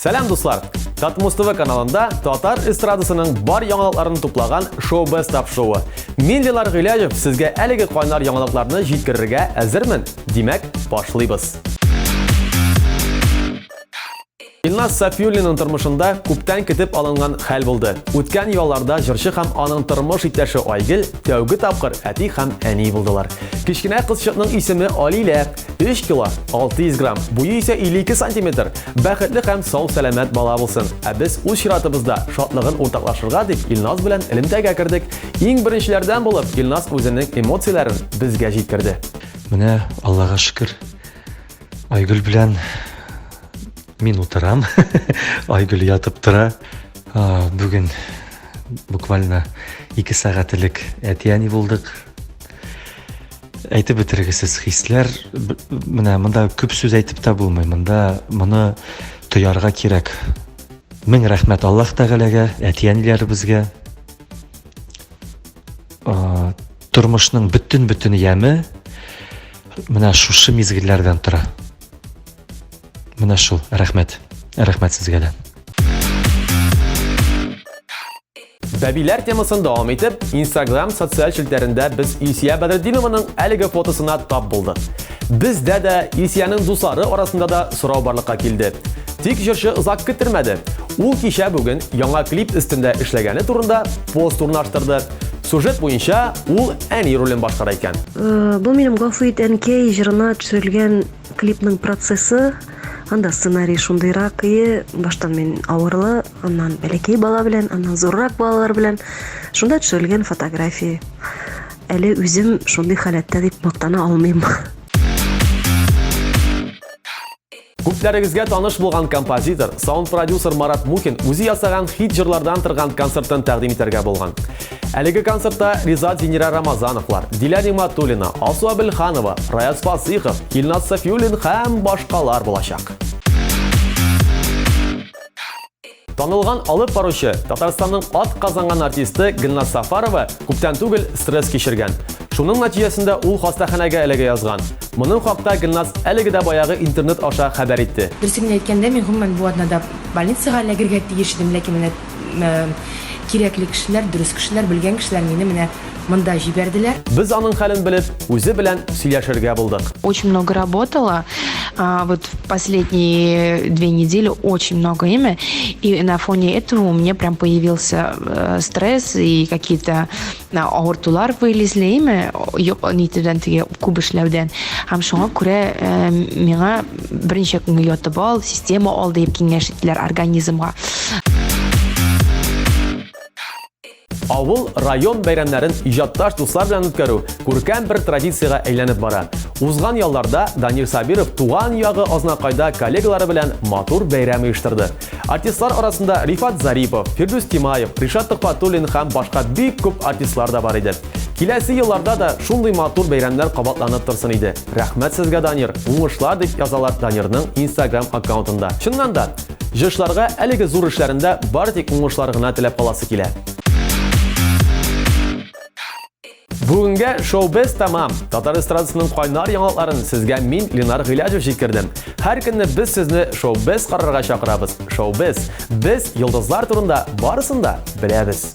Сәлам, дуслар! Татмус ТВ каналында татар эстрадасының бар яңалыкларын туплаган Шоу Best тап-шоуы. Мин Лилар Гыйләҗев сезгә әлеге кайнар яңалыкларны җиткерергә әзермен. Димәк, башлыйбыз. Илназ Сафиуллинның тормышында күптән көтеп алынган хәл булды. Үткән ялларда җырчы һәм аның тормыш иптәше Айгөл тәүге тапкыр әти һәм әни булдылар. Кечкенә кызчыкның исеме Алилә. 3 кило 600 грамм, буе исә 52 сантиметр. Бәхетле һәм сау-сәламәт бала булсын. Ә без үз чиратыбызда шатлыгын уртаклашырга дип Илназ белән элемтәгә кердек. Иң беренчеләрдән булып Илназ үзенең эмоцияләрен безгә җиткерде. Менә, Аллага шөкер, Айгөл белән мин утырам, Айгөл ятып тора. Бүген буквально 2 сәгать элек әти-әни булдык. Әйтеп бетергесез хисләр. Менә монда күп сүз әйтеп тә булмый. Монда моны тоярга кирәк. Мең рәхмәт Аллаһ Тәгаләгә, әти-әниләребезгә. Тормышның бөтен-бөтен яме менә шушы мизгелләрдән тора. Менә шул, рәхмәт. Рәхмәт сезгә дә. Бәбиләр темасын дәвам итеп, Instagram социаль челтәрендә без Илсия Бәдретдинованың әлеге фотосына тап булдык. Бездә дә, Илсиянең дуслары арасында да сорау барлыкка килде. Тик җырчы озак көттермәде. Ул кичә бүген яңа клип өстендә эшләгәне турында пост урнаштырды. Сюжет буенча ул әни ролен башкара икән. Э, бу минем Гафу ит, әнкәй җырына төшерелгән Клипның процессы, анда сценарий шундыйрак ие, баштан мин авырлы, аннан бәләкәй бала белән, аннан зуррак балалар белән. Шунда төшерелгән фотография. Әле үзем шундый халәттә дип мактана алмыйм. Күпләрегезгә таныш булган композитор, саунд-продюсер Марат Мухин үзе ясаган хит җырлардан торган концертын тәкъдим итәргә булган. Әлеге концертта Ризат Зинира Рамазановлар, Дилә Нигматуллина, Алсу Әбелханова, Раяз Фасыйхов, Илназ Сафиуллин һәм башкалар булачак. Танылган алып баручы, Татарстанның ат казанган артисты Гөлназ Сафарова күптән түгел стресс кичергән. Шуның нәтиҗәсендә ул хастаханәгә эләгә язган. Моның хакта Гөлназ әлеге дә баягы интернет аша хәбәр итте. Дөресен генә әйткәндә, мин гомумән бу атнада больницага эләгергә тиеш идем, ләкин менә Кирәкле кешеләр, дөрес кешеләр, белгән кешеләр мине менә монда җибәрделәр. Без аның хәлен белеп, үзе белән сөйләшергә булдык. Очень много работала, вот в последние две недели очень много ими, и на фоне этого у меня прям появился э, стресс и какие-то авыртулар вылезли ими, нитүдән теге күп эшләүдән. Һәм шуңа күрә э, миңа берничә көнгә ятып ал, система ал дип киңәш иттеләр организмга. Авыл, район бәйрәмнәрен иҗатташ дуслар белән үткәрү күркәм бер традициягә әйләнеп бара. Узган ялларда Данир Сабиров туган ягы Азнакайда коллегалары белән матур бәйрәм оештырды. Артистлар арасында Рифат Зарипов, Фирдүс Тимаев, Ришат Төхфәтуллин һәм башка бик күп артистлар да бар иде. Киләсе елларда да шундый матур бәйрәмнәр кабатланып торсын иде. Рәхмәт сезгә, Данир, уңышлар, дип язалар Данирның Instagram аккаунтында. Чыннан да, җырчыларга әлеге зур эшләрендә бары тик уңышлар гына теләп каласы килә. Бүгенгә шоу-без тәмам. Татар эстрадасының кайнар яңалыкларын сезгә мин, Ленар Гыйләҗев җиткердем. Һәр көнне без сезне шоу-без карарга чакырабыз. Шоу-без. Без йолдызлар турында барысын да беләбез.